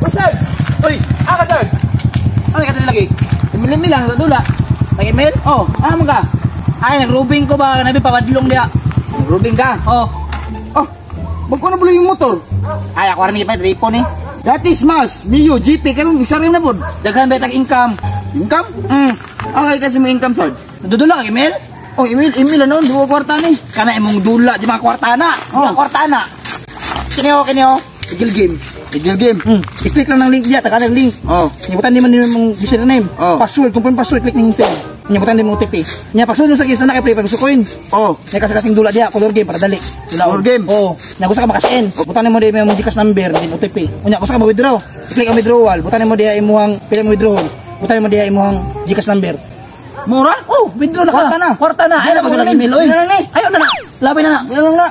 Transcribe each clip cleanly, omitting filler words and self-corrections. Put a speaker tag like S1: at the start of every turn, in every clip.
S1: Sarge! Uy, aka Sarge! Ano ka dali lagi? Email lang, dula. Nag-email? Oh, ah man ka? Ay, nagrubing ko ba? Nabi pawadlong diya. Nagrubing ka? Oh.
S2: Oh, bago na yung motor?
S1: Ay, ako rin pa tripon eh.
S2: Dati Smash, Mio, GP, karon isarim na pod.
S1: Daghan ba tag income?
S2: Income?
S1: Mm.
S2: Okay kasi mo income, Sarge.
S1: Nadudula ka email?
S2: Oh, email, email ano, duwa kwarta ni.
S1: Kana imong dula, di mga kwarta na.
S2: Oh.
S1: Mga kwarta na. Kini oh, kini oh. Eagle game.
S2: Eagle game.
S1: Mm. I-click lang ng link diya, taka ng link.
S2: Oh.
S1: Nyabutan di man din mong username.
S2: Oh.
S1: Password, confirm password, click ning send. Nyabutan din mo OTP. Nya pagsunod sa kisa na kay play pag coin.
S2: Oh.
S1: Nya kasi kasing dula diya, color game para dali. Dula
S2: Color game.
S1: Oh. Nya gusto ka maka-cash in. Butan mo di mo GCash number din OTP. Unya gusto ka ma-withdraw. I-click ang withdrawal. Butan mo diya imuhang pila mo withdraw. Butan mo diya imuhang GCash number.
S2: Mura?
S1: Oh, withdraw na ka.
S2: Kwarta na.
S1: Kwarta na. Ayaw na ko dala email oy.
S2: Di na lang ni.
S1: Ayaw na na. Labi na na.
S2: Di na lang na.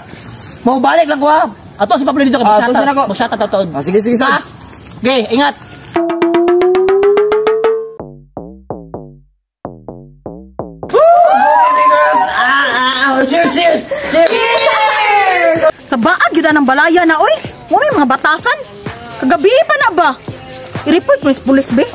S1: Mau balik lang ko ha. Ato si Pablo dito kay
S2: Ah,
S1: magsata.
S2: ato siya na ko.
S1: Magsata taon.
S2: Ah, sige, sige, Sarge.
S1: Okay, ingat. Cheers, cheers, cheers.
S3: Sa baag yun na ng balaya na, oy. Wa may mga batasan. Kagabi pa na ba? I-report mo sa pulis, be.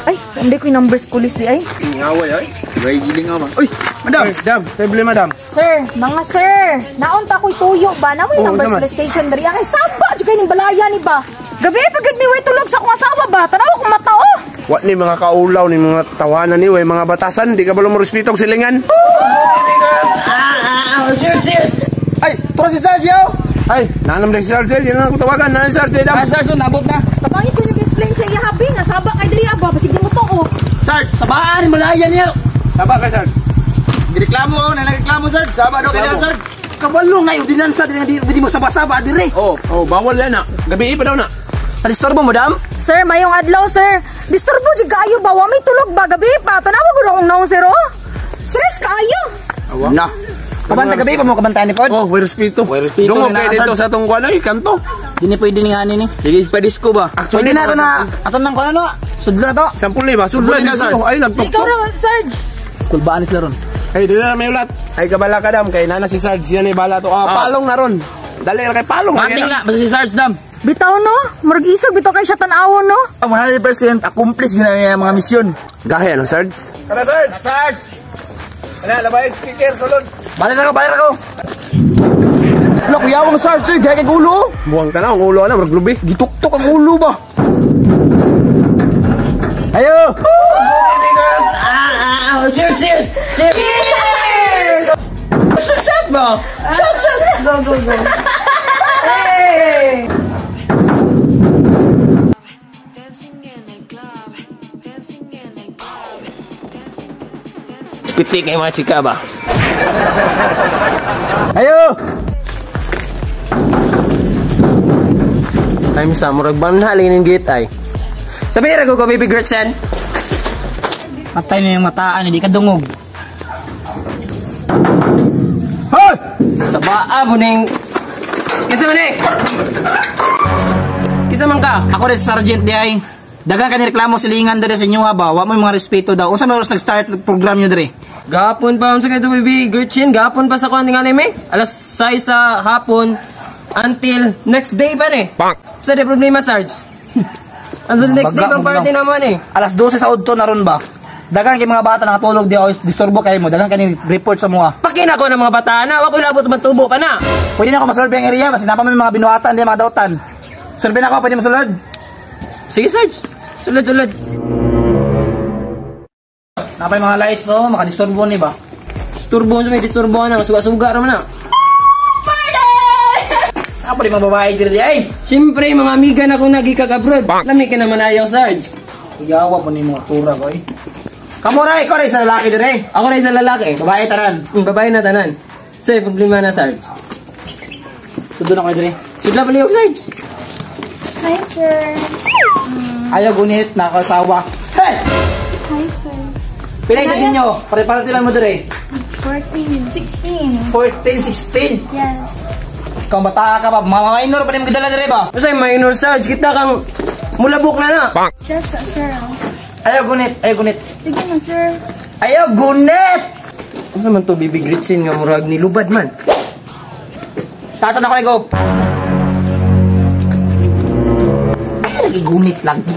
S3: Ay, hindi ko yung numbers pulis di ay.
S2: Ngaway ay. Way giling nga man. Uy, madam.
S4: Madam, problema madam.
S3: Sir, mga sir, naunta ko'y tuyo ba? Na may
S4: Oo,
S3: numbers
S4: sama.
S3: police station diri. Ay, saba, dyan kayo ng balaya ni ba? Gabi pa gud mi way tulog sa akong asawa ba? Tanaw akong mata, oh.
S4: Wa ni mga kaulaw ni mga tawanan ni way mga batasan, di ka ba mo respeto og silingan?
S1: Cheers, cheers.
S2: Ay, tura si Sarge yaw.
S4: Ay, naanam dai si Sarge, yan ang akong tawagan, naan si Sarge, dam.
S1: Ay, Sarge, nabot na.
S3: Tabangin ko yung explain sa iya habi nga saba kay diri aba basig mo to oh.
S2: Sarge,
S1: Sabaan ni malaya niya.
S4: Saba ka Sarge.
S2: Gireklamo ako, nanareklamo Sarge. Saba daw kay Sarge.
S1: Kabalo nga yung dinansa di di mo saba-saba dire.
S2: Oh,
S4: Oh, bawal yan na. Gabi pa daw na.
S1: Disturbo mo, dam?
S3: Sir, mayong adlaw sir. Disturbo jud kaayo ba? Wa may tulog ba gabi pa? Tanawa gud akong naong sir oh. Stress kaayo.
S2: Na.
S1: Kabanta gabi pa mo kabantayan ni Pod.
S4: Oh, way respeto.
S2: Way respeto
S4: Dungog
S2: na
S4: kay
S2: na,
S4: dito
S2: Sarge.
S4: sa atong kuan ay kanto.
S1: Dini pwede ni nga ni.
S2: Sige, pa disco ba?
S4: Actually,
S1: Pwede na ito na. Ato nang kuan ano. Sudlo na to.
S4: Sampul ba? Sudlo
S2: Sudlo
S4: na
S2: na, Sarge.
S4: Ay,
S3: Ikaw
S4: nagtuktok.
S3: ra Sarge.
S1: Kulbaan sila ron.
S4: Ay, di na may ulat. Ay, kabala ka dam kay nana si Sarge yan ay bala to. Ah, palong na ron. Dali ra kay palong.
S1: Mating na basta si Sarge dam.
S3: Bitaw no, murag isog bitaw kay siya tan-awon no.
S2: 100% accomplish gina niya mga misyon.
S4: Gahe ano Sarge? Kana Sarge.
S1: Sarge.
S4: Ana labay speaker sulod.
S1: Balik ako, balik ako.
S2: Ala, kuyawang Sarge, oy, gaya kay ulo.
S4: Buwang ka na, ang ulo na, murag lubi.
S2: Gituktok ang ulo ba? Ayo!
S1: Cheers, cheers. Cheers. Shot, shot ba? Shot, shot.
S3: Go go go.
S1: Hey!
S5: Piti kay mga chika ba?
S2: Ayo!
S5: Time sa murag banha linin gate ay. Sabi ra ko baby Gretchen.
S1: Matay na yung mataan, hindi ka dungog.
S2: Hoy!
S5: Sa baa mo ning Kinsa man eh? Kinsa man ka?
S1: Ako rin Sergeant di ay. Dagan ka ni reklamo silingan diri sa inyo ha ba? Wa mo yung mga respeto daw. Unsa may oras nag-start program nyo diri?
S5: Gapon pa unsa kay to baby Gretchen, gapon pa sa kuan tingali me. Alas 6 sa hapon until next day pa ni. Sa di problema Sarge. Until next day
S1: Baga
S5: pang
S1: mo
S5: party
S1: lang.
S5: naman eh.
S1: Alas 12 sa udto na ron ba? Dagan kay mga bata nakatulog di o disturbo kayo mo. Dagan ka ni report sa mga.
S5: Pakina ko ng mga bata na, wa ko labot man tubo pa na.
S1: Pwede na ako masurvey ang area basta napa may mga binuhatan di mga dautan. Survey na ako, pwede masulod.
S5: Sige Sarge. Sulod sulod.
S1: Napay mga lights no, makadisturbo ni ba?
S5: Disturbo unsa may disturbo na, suga-suga ra man na.
S1: Ako di mga babae diri di ay.
S5: Siyempre, mga amiga na kung nagikag abroad. Lami ka naman ayaw, Sarge.
S1: Yawa po ni mga tura ko eh. Kamo ra ikaw ra sa lalaki dire.
S5: Ako na isang lalaki.
S1: Babae tanan.
S5: Babae na tanan. So, problema na, Sarge.
S1: Sudo na ko dire.
S5: Sudla palihog, Sarge.
S6: Hi, sir.
S1: Ayaw gunit na kasawa. Hey!
S6: Hi, sir.
S1: Pila edad ninyo? Pare-pare sila mo dire.
S6: 14, 16.
S1: 14, 16.
S6: Yes.
S1: Ikaw bata ka pa, mga minor pa rin magdala dire ba?
S5: Basta minor, Sarge. Kita kang mulabok na na.
S6: That's sir.
S1: Ayaw gunit, ayaw gunit.
S6: Sige na, sir.
S1: Ayaw gunit!
S5: Ano man to, baby Gretchen nga murag nilubad man.
S1: Tasan ako go. Ay gunit lagi.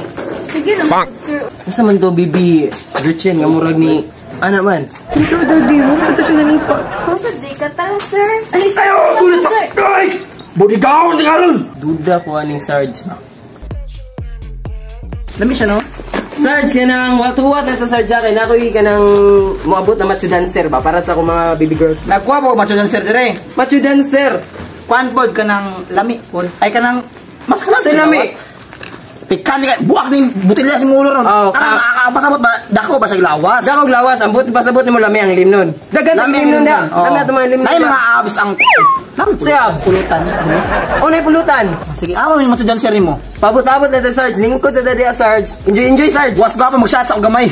S6: Sige lang, sir.
S5: Asa man to, baby Gretchen, nga murag ni ana man.
S6: Dito, daddy. Mura ba ito siya nanipa? Kung di ka tala, sir. Ay, sir.
S2: Ay,
S6: Sir.
S2: Ay! Budigaw sa karon.
S5: Duda ko aning Sarge.
S1: Lami siya no?
S5: Sarge, kanang watuwat na sa Sarge kay nakoy kanang moabot na macho dancer ba para sa akong mga baby girls.
S1: Nagkuha po macho dancer dire.
S5: Macho dancer.
S1: Kuan pod kanang lami pod. Ay kanang mas kalan
S5: Sa lami.
S1: Pikan ka buak ni butilya si mulo ron.
S5: Oh,
S1: Kanang pasabot ba dako ba sa lawas?
S5: Dakog lawas, ambot pasabot nimo lami ang limnon. Dagan ang limnon da. Lami ato mga limnon.
S1: Nay mga abs ang lami
S5: Siya.
S1: pulutan.
S5: Unay pulutan.
S1: Sige, amo may macho dancer nimo.
S5: Pabot-pabot na to Sarge. Lingkod sa dadi Sarge. Enjoy enjoy Sarge.
S1: Was gwapo mag shot sa gamay.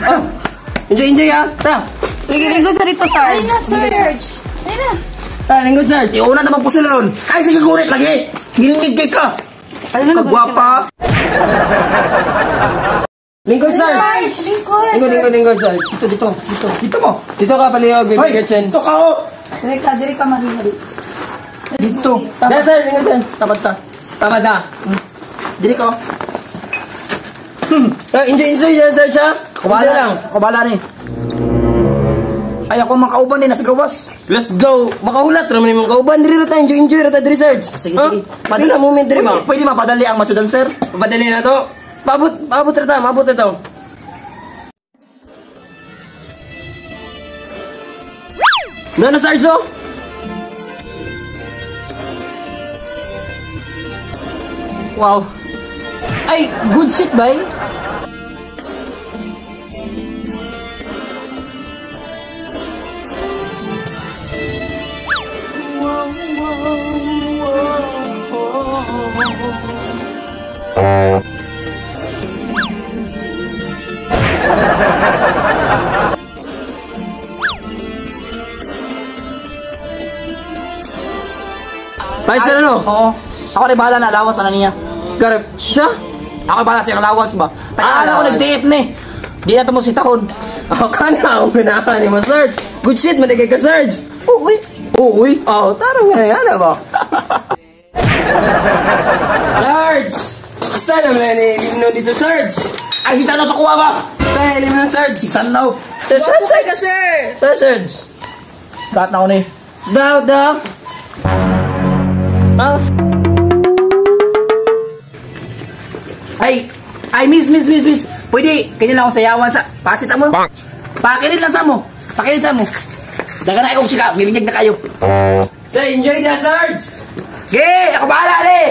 S5: Enjoy enjoy ha. Ta.
S3: Sige, lingkod sa dito,
S6: Ay
S3: Sarge.
S6: na, sir. Ay na.
S5: Ta lingkod Sarge.
S1: Iuna na magpusil ron. Kay sige gurit lagi. Gilingig kay ka. Kagwapa.
S5: Lingkod Sarge.
S6: Sarge, lingkod.
S5: Lingkod lingkod lingkod Sarge.
S1: Dito dito dito. Dito mo.
S5: Dito ka palihog baby
S1: Hoy,
S5: Gretchen.
S1: dito ka oh.
S3: Diri ka, Marie.
S1: Dito.
S5: Da Sarge, lingkod Sarge.
S1: Tapat ta.
S5: Tama ta.
S1: Dili ko.
S5: Enjoy enjoy yan Sarge ha. Enjoy
S1: Kubala
S5: lang.
S1: Kubala ni. Ay ako mga kauban din nasa gawas.
S5: Let's go. Makahulat ra man imong kauban diri ra ta enjoy enjoy ra ta diri Sarge.
S1: Sige sige.
S5: Pwede na moment diri ba.
S1: Pwede mapadali ang macho dancer.
S5: Papadali na to. Paabot paabot ra ta, maabot ra to. Na na Sarge oh. Wow. Ay, good shit, bay. Pais na no?
S1: Oo. Ako rin bahala na lawas ana niya.
S5: Garap. Siya?
S1: Ako bahala sa lawas ba. Tagaan ako
S5: Ah,
S1: nag-tape ni. Di na to mo sitahon.
S5: Ako ka na, ako ganahan ni mo, Sarge. Good shit, manigay ka, Sarge.
S1: Uy. Uy.
S5: Oh, tarong nga yan, ba? Sarge! Saan naman na ilimnon dito, Sarge?
S1: Ay sitano sa kuha ba?
S5: Saan ilimnon, Sarge?
S1: Sitano.
S5: Sir, Sarge,
S3: ka, sir.
S5: Sir, Sarge.
S1: Lahat na ako ni.
S5: Daw, daw. Ah,
S1: Ay, ay miss miss miss miss. Pwede kanya lang akong sayawan sa pasis mo. Pakilit lang sa mo. Pakilit sa mo. Dagan na akong sika, gilinyag na kayo.
S5: Sir, enjoy na, Sarge!
S1: Ge, ako bahala ni.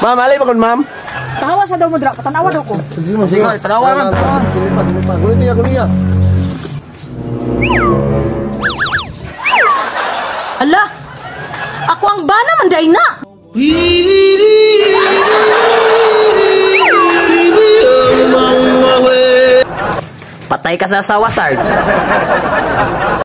S4: Ma'am, alay ba kun ma'am?
S3: Tawa sa daw mo, dra. Patanawa daw ko.
S2: Sige, tanawa ma'am. Sige pa, sige pa. Gulit niya, gulit niya.
S3: Ala! Ako ang bana man day na.
S5: Patay ka sa asawa, Sarge.